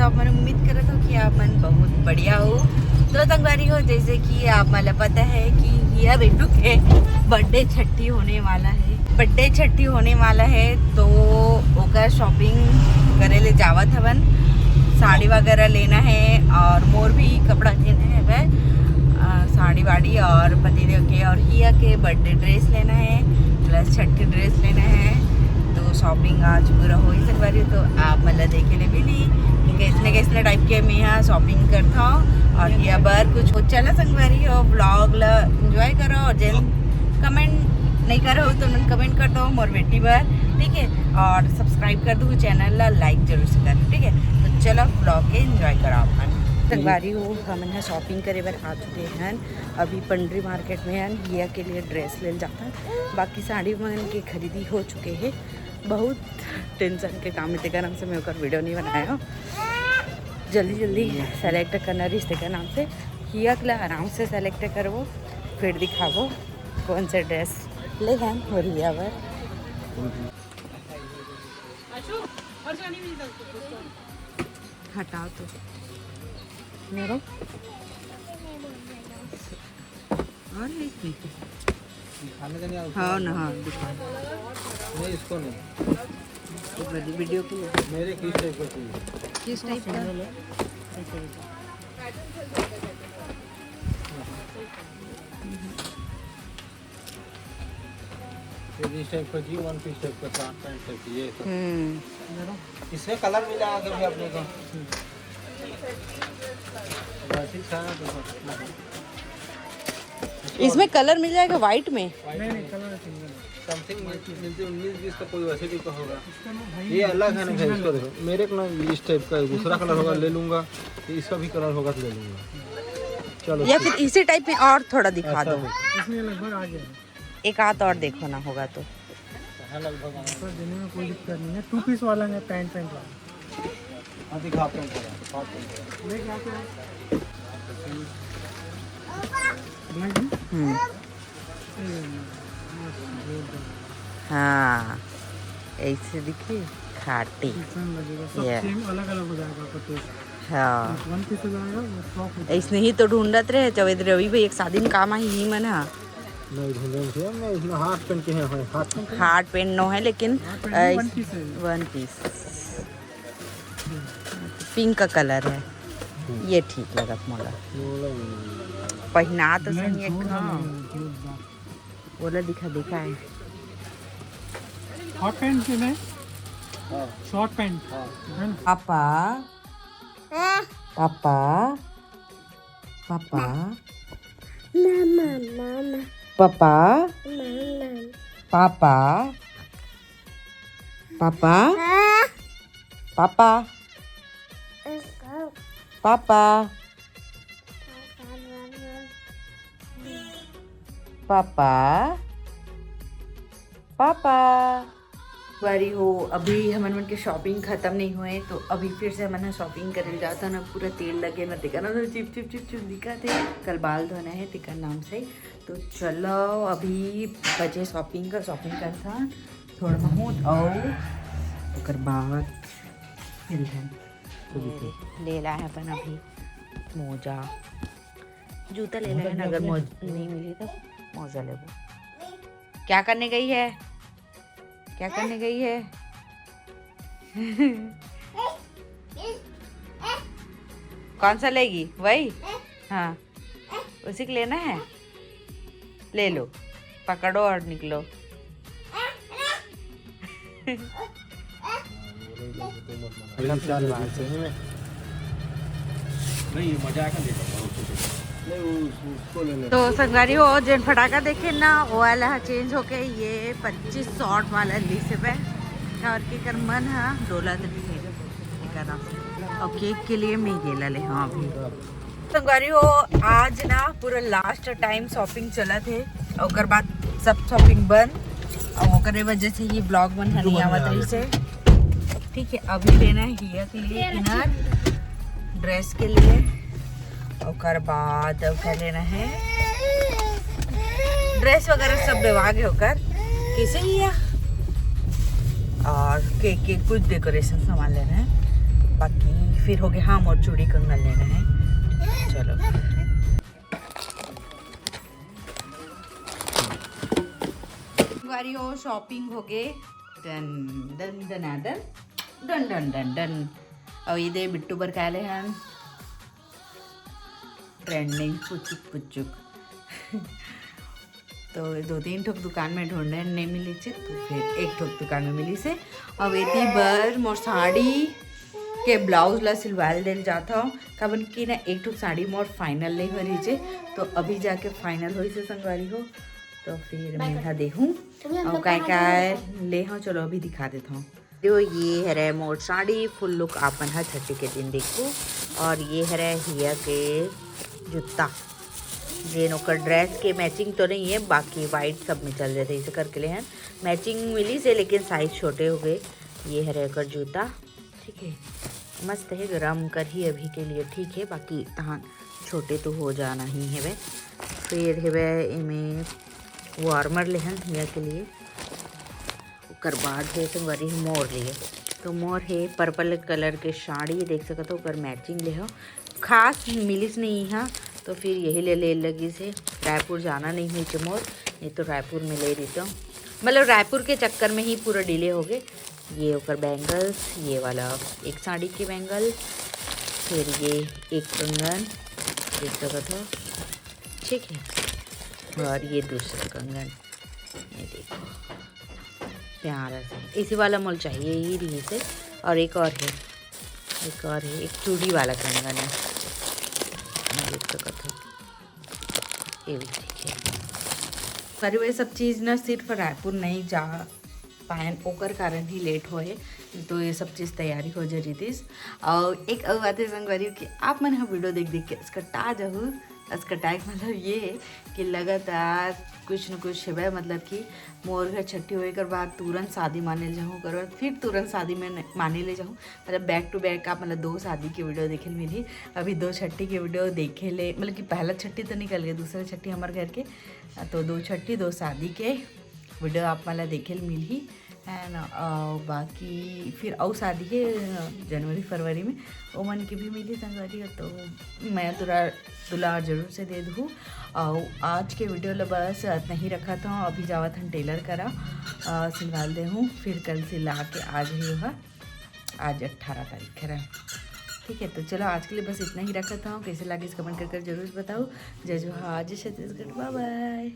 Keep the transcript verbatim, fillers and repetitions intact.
तो आप मन उम्मीद करत हो कि आप मन बहुत बढ़िया हो। तो संगवारी हो, जैसे कि आप मन ला पता है कि हिया बेटू के बर्थडे छट्ठी होने वाला है, बर्थडे छट्ठी होने वाला है, तो ओकर शॉपिंग करे ले जावत हवन। साड़ी वगैरह लेना है और मोर भी कपड़ा लेना है वह, अ, साड़ी वाड़ी और पतिदेव के और हिया के बर्थडे ड्रेस लेना है, प्लस छट्ठी ड्रेस लेना है। तो शॉपिंग आज पूरा होही संगवारी हो, तो आप मन ला देखे ले मिली कि कैसने कैसने टाइप के मैं यहाँ शॉपिंग करता हूँ। और हिया बर कुछ हो चला संगवारी हो, ब्लॉग ला एंजॉय करो और जेन कमेंट नहीं करो तो मन कमेंट कर दो मोर बेटी बर, ठीक है, और सब्सक्राइब कर दो चैनल ला, लाइक जरूर से कर दो, ठीक है। तो चलो ब्लॉग के एंजॉय करो आप मन। संगवारी हो, हमन ह शॉपिंग करे बर आ चुके हैं। अभी पंडरी मार्केट में हन, हिया के लिए ड्रेस लेल जाता है। बाकी साड़ी मन के खरीदी हो चुके हैं। बहुत टेंशन के काम है, तेकर नाम से मैं ओकर वीडियो नहीं बनाया हूँ। जल्दी जल्दी सेलेक्ट करना रिश्ते का नाम से, हिया के ला आराम से सेलेक्ट करबो, फिर दिखाबो कौन से ड्रेस ले हैं मोर हिया बर। हटाओ तो मेरो। और है इसमें क्या? खाने का नहीं आता। हाँ ना, हाँ, दिखा। नहीं, इसको नहीं। वीडियो के लिए। मेरे किस टाइप का चाहिए? किस टाइप का? ये इस टाइप का जी, वन पीस टाइप का, ट्रांसपेरेंट टाइप का, ये सब। हम्म। इसमें कलर मिल जाएगा कभी अपने को। वैसे ही सारा तो इसमें कलर मिल जाएगा व्हाइट में। नहीं, नहीं, कलर है सिंगल है। समथिंग मिलती उन्नीस बीस का कोई वैसे भी का होगा। इसका ना भाई ये अलग है ना भाई, इसको देखो, मेरे को ना इस टाइप का दूसरा कलर होगा, ले लूंगा। ये इसका भी कलर होगा तो ले लूंगा। चलो या ठीक। फिर इसी टाइप में और थोड़ा दिखा अच्छा दो। है। इसमें लगभग आ गया है। एक हाथ और देखो ना होगा तो। हाँ, लगभग आया। सर, देने में कोई दिक्कत नहीं है। टू पीस वाला है, पैंट पैंट वाला। हाँ, दिखा, पैंट वाला, हाफ पैंट वाला। ले क्या क्या है? ब्लैक है? हम्म। ये, मस्त, जोरदार। हाँ, ऐसे दिखी खाटी। डिफरेंट लगेगा, सब ये। सेम अलग अलग हो जाएगा आपका टेस्ट। हाँ। वन पीस हो जाएगा, वो फ्रॉक हो जाएगा। ऐसने ही तो ढूंढत रहे, जब इधर रवि भाई एक शादी में काम आई ही मन हा। नहीं ढूंढे थे, मैं इसमें हाफ पैंट के हैं, हाफ पैंट के हैं। हाफ पैंट नो है, लेकिन, हाफ पैंट अ, नहीं, वन इस-, पीस है। वन पीस। पिंक का कलर है, हम्म। ये ठीक लगत मोला। मोला नहीं। पहना तो ब्लैक सही है, जोरदार हाँ। लगेगा, जोरदार। ओला दिखा, दिखा है। हॉट पैंट से नहीं? हाँ। Short pant. हाँ। है ना? Papa, papa, papa, papa, papa, papa, papa, papa, papa. बारी हो, अभी हमन मन के शॉपिंग खत्म नहीं हुए, तो अभी फिर से हमन ह शॉपिंग करे जाता ना, पूरा तेल लगे ना, तेकर ना चिप चिप चिप चिप दिखत हे। कल बाल धोना है तेकर नाम से। तो चलो, अभी बचे शॉपिंग का, शॉपिंग करता थोड़ा बहुत, और ओकर बाद मिलते हैं। ये ले ला है अपन अभी मोजा, जूता ले ला है ना, अगर मोज-, नहीं मिली तो मोजा लेबो। क्या करने गई है? क्या करने गई है? कौन सा लेगी? वही? हाँ, उसी को लेना है, ले लो, पकड़ो और निकलो। वही चार लेते हैं, सही में। नहीं, ये मजा आएगा, ले लो। नहीं, वो उस-, उसको ले ले। तो संगवारी हो, जेन फटाका देखे ना, वो वाला ह चेंज होके ये पच्चीस शॉट वाला लिस हे। और के कर मन ह डोला तो नहीं है, और केक के लिए मैं ये ला ले। हाँ, अभी संगवारी हो, आज ना पूरा लास्ट टाइम शॉपिंग चलत हे, ओकर बाद सब शॉपिंग बंद, और ओकरे वजह से ये ब्लॉग मन ह नहीं आवत रहिस हे। ठीक है, अभी लेना है हिया के लिए इनर, ड्रेस के लिए, ओकर बाद अउ का लेना है, ड्रेस वगैरह सब लेवा गे ओकर, कैसे हिया, और केक के कुछ डेकोरेशन सामान लेना है। बाकी फिर हो गया, हाँ, मोर चूड़ी कंगन लेना है। चलो, संगवारी हो, शॉपिंग हो गए। Done done done done done done done done. और ये दे बिट्टू बर का ले हन ट्रेंडिंग पुचुक पुचुक। तो दो तीन ठोक दुकान में ढूंढे, नहीं मिली थे, तो फिर एक ठोक दुकान में मिली से। अब एती बर मोर साड़ी के ब्लाउज ला सिलवाल देल जात हव, काबर कि ना एक ठोक साड़ी मोर फाइनल नहीं हो रही थे, तो अभी जाके फाइनल होई से संगवारी हो, तो फिर मैं हा देहूँ और काय काय ले हव, चलो अभी दिखा देता हूँ। जो ये हरे मोर साड़ी फुल लुक आप मन ह छठी के दिन देखो। और ये हरे हिया के जूता, जेन ओकर ड्रेस के मैचिंग तो नहीं है, बाकी वाइट सब में चल जाते, इसे करके ले हैं। मैचिंग मिली से, लेकिन साइज छोटे हो गए। ये हरे ओकर जूता, ठीक है, मस्त है, गरम कर ही अभी के लिए ठीक है, बाकी तहाँ छोटे तो हो जाना ही है। फिर हेवे एमे वार्मर लेहन हिया के लिए। ओकर बाद हे संगवारी मोर लिए, तो मोर हे पर्पल कलर के साड़ी, देख सकत हो, ओकर मैचिंग ले हो। खास मिलिस नहीं हा, तो फिर यही ले ले लगी से। रायपुर जाना नहीं हुई थे मोर, नहीं तो रायपुर में ले रही तो, मतलब रायपुर के चक्कर में ही पूरा डिले हो गए। ये ओकर बैंगल्स, ये वाला एक साड़ी के बैंगल, फिर ये एक कंगन, देख सकत हो, ठीक है, और ये दूसरा कंगन, ये देखो, प्यारा सा इसी वाला मोल चाहिए ही रही से। और एक और है, एक और है, एक चूड़ी वाला कंगन है, मैं देख सकत हूँ, ये भी ठीक है। पर ये सब चीज़ ना सिर्फ रायपुर नहीं जा पाएन, ओकर कारण ही लेट होए, तो ये सब चीज़ तैयारी हो जा रही थी। और एक और बात है संगवारी कि आप मन ह वीडियो देख देख के असकटा जाहू। असकटाए के मतलब ये है कि लगातार कुछ न कुछ हेबे, मतलब कि मोर घर छट्ठी होए कर बाद तुरंत शादी माने ले जाहूँ, ओकर बाद फिर तुरंत शादी में न-, माने ले जाहूँ, मतलब बैक टू बैक आप मतलब दो शादी के वीडियो देखे ले मिली। अभी दो छट्ठी के वीडियो देखे ले, मतलब कि पहला छट्ठी तो निकल गए, दूसरा छट्ठी हमारे घर के, तो दो छट्ठी दो शादी के वीडियो आप मन ला देखे ल मिलही, है ना। अउ बाकी फिर अउ शादी हे जनवरी फरवरी में, ओमन के भी मिलही संगवारी हो, तो मैं तुरा दुलार जरूर से दे दूँ। अउ आज के वीडियो ला बस इतना ही रखत हूँ। अभी जावत हन टेलर करा, अ, सिलवाल दे हूँ, फिर कल सिला के आज ही होगा, आज अट्ठारह तारीख है, ठीक है। तो चलो आज के लिए बस इतना ही रखत हूँ। कैसे लागिस कमेंट कर कर जरूर बताओ। जय जोहार, जय छत्तीसगढ़, बाय बाय।